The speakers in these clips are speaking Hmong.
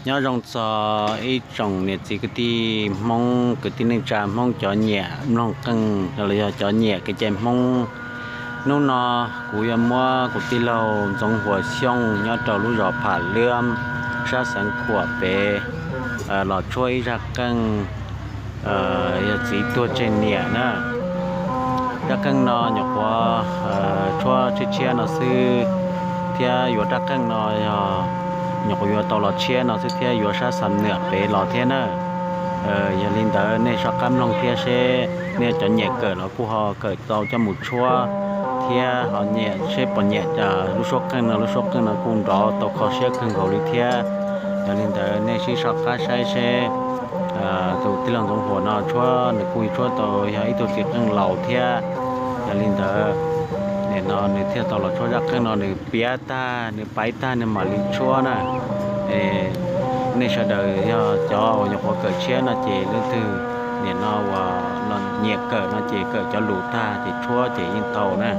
Nyob zoo txog ib tsoom niam txiv kwv tij Hmoob, kwv tij neej tsa Hmoob cov nyiam mloog qeej los yog cov nyiam kev cai Hmoob. Hnub no kuv yuav muab kuv tij laug Ntxoov Huas Xyooj nyob rau lub zos Pham Liab sab Xeev Khuam pem los tshuab ib zaj qeej yog txiv tuag tseg niam na. Zaj qeej no nyuam qhuav tshuab tshiab tshiab no xwb, thiab yuav rab qeej no yog nyuam qhuav yuav tau los tshiab no xwb thiab yuav sab Xam Nuam pem los thiab na. Yog li ntawd nej soj qab mloog thiab seb nej cov nyiam kawm los kuj ho kawm tau coj mus tshuab, thiab ho nyiam seb puas nyiam lub suab qeej no, lub suab qeej no kuj nrov tau kho siab kawg nkaus li thiab. Yog li ntawd nej sib soj qab saib seb tus tij laug Ntxoov Huas no tshuab nws kuj tshuab tau yog ib tug txiv qeej laus thiab. Yog li ntawd nim no nws thiaj tau los tshuab zaj qeej no, nws piav tag nws paiv tag nws mam li tshuab na. Nej sawv daws yog cov uas nyuam qhuav kawm tshiab no ces leej twg nim no uas nyiam kawm no ces kawm cov lus tag ces tshuab ces yeej tau na.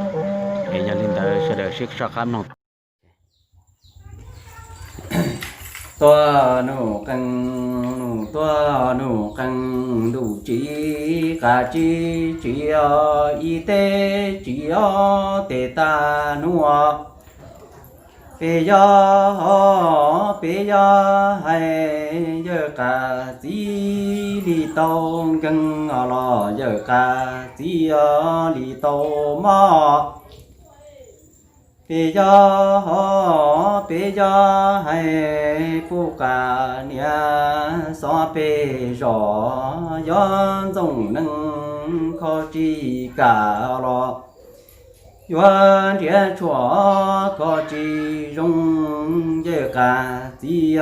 Es yog li ntawd sawv daws sib soj qab mloog. Tuag nug qee, nug tuag nug qee, ntuj tsis qas tsis tsis, ib teb tsis ob teb tag nug. Peb yog, peb yog hais yawg qas txiv li tau nkeeg los yawg qas txiv li tau mob. Peb yog, peb yog hais puj qas niam xov peb zos, yog ntxoov neeg kho tsis kam los yuav nrhiav tshuaj kho tsis zoo, yawg qas txiv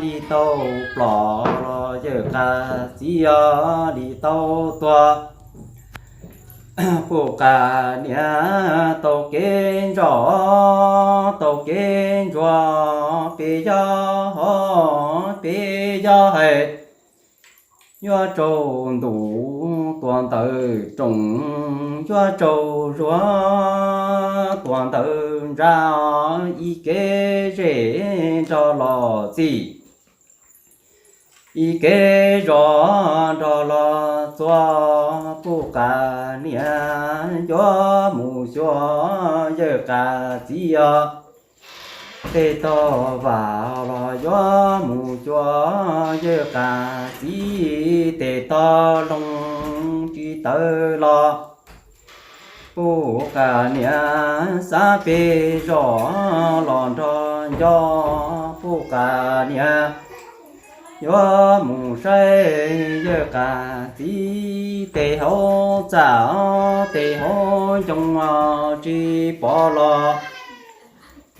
li tau plom los yawg qas txiv li tau tuag. Puj qas niam tau kev ntsoj, tau kev ntsuag, peb yog, peb yog hais yuav tsaus ntuj tuaj ntawm rooj, yuav tsaus zuag tuaj ntawm ntsa, ib kev zej nrog los txij, ib kev zos nrog los txog. Puj qas niam yuav mus xyuas yawg qas txiv os, tes tog vam los yuav mus xyuas yawg qas txiv, tes tog loog tsis tawv los. Puj qas niam xav peb zos los nrog nco, puj qas niam yuav mus saib yawg qas txiv, tes hauv txaj tes hauv ncoo tsis pom los.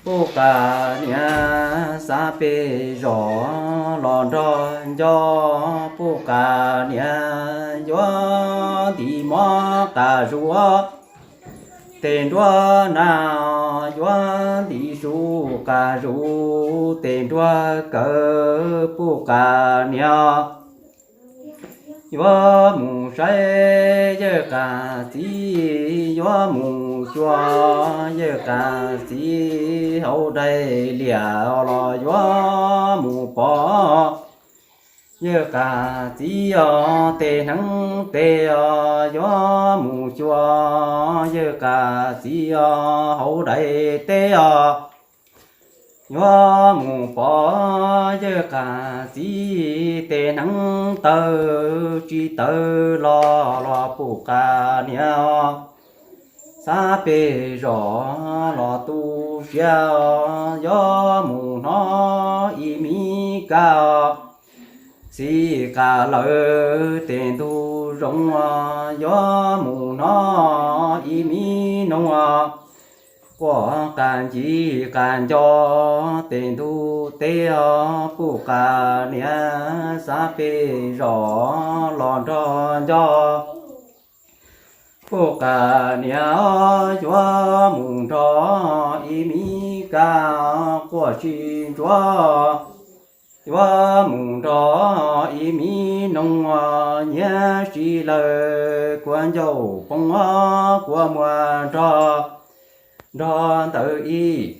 Puj qas niam xav peb zos los nrog nco, puj qas niam yuav ntim mov qas zuj, tes nruab na yuav ntim su qas zuj, tes nruab kawg puj qas niam. Yuav mus saib yawg qas txiv, yuav mus xyuas yawg qas txiv hauv daim liaj los yuav mus pom yawg qas txiv os, tes hneev tes os, yuav mus xyuas yawg qas txiv os, hauv daim teb os. Yuav mus pom yawg qas txiv, tes hneev tawv tsis tawv los los puj qas niam. Xav peb zos los tu siab, yuav mus hnov ib me kab. Xib qas lawm tes ntug zoo, yuav mus hnov ib me noog. Quaj qas ncig qas nco tes ntug teb, puj qas niam. Xav peb zos los nrog nco, puj qas niam, yuav mus nrog ib me kab. Quaj tsis ntsuav, yuav mus nrog ib me noog, nyiam tsis lawm kua ncauj poob, kua muag nrog, nrog ntawd ib.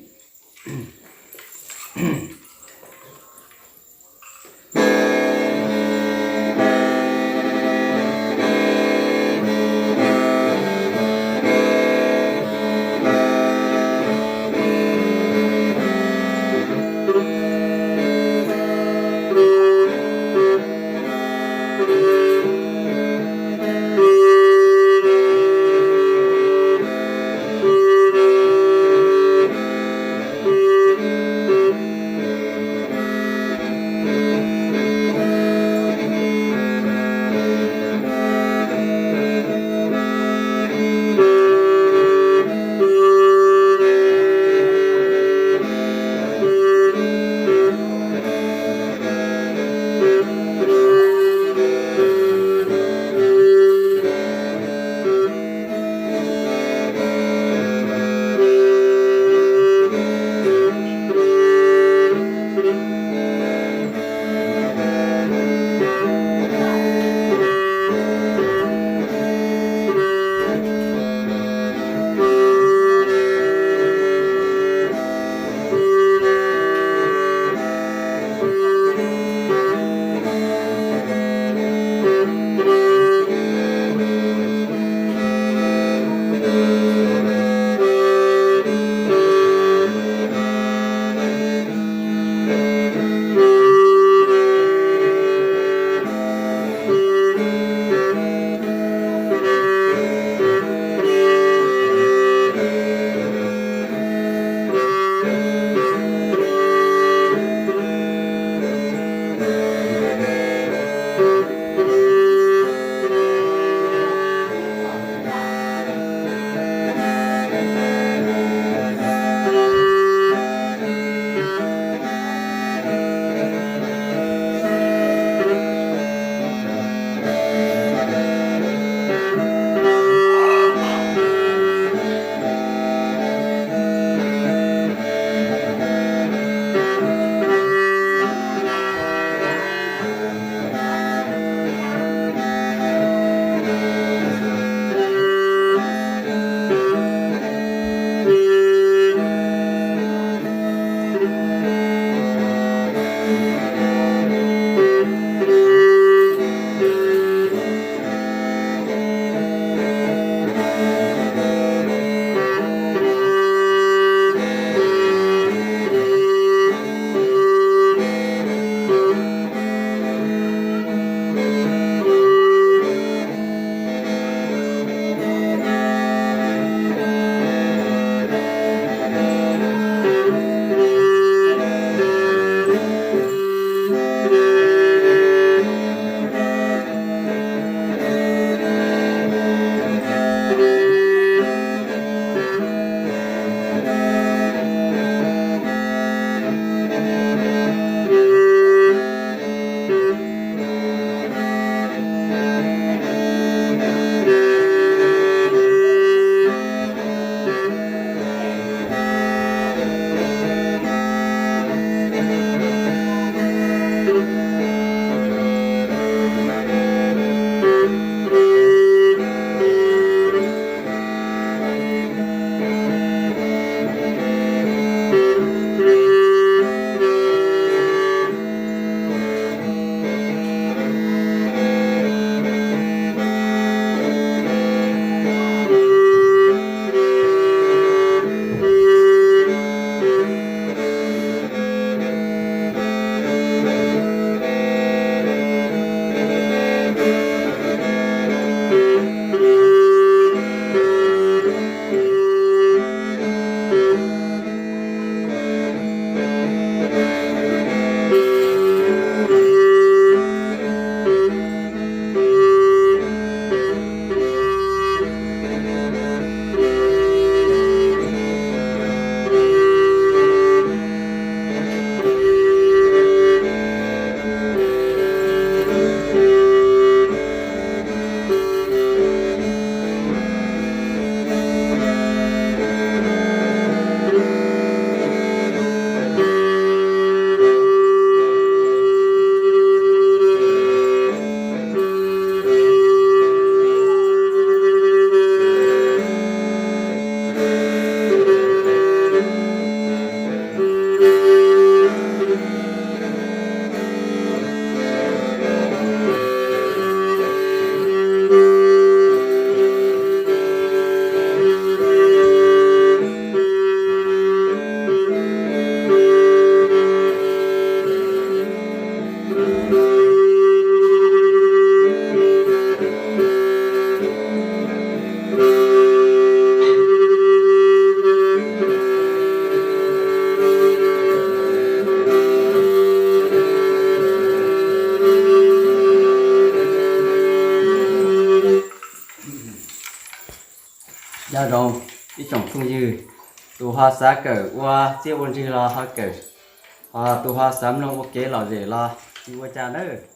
Nyob zoo ib tsoom phooj ywg, tus ho xav kawm ua txiaj ua ntsig los ho kawm, ho tus ho xav mloog ua kev lom zem los tsis ua cas nawb.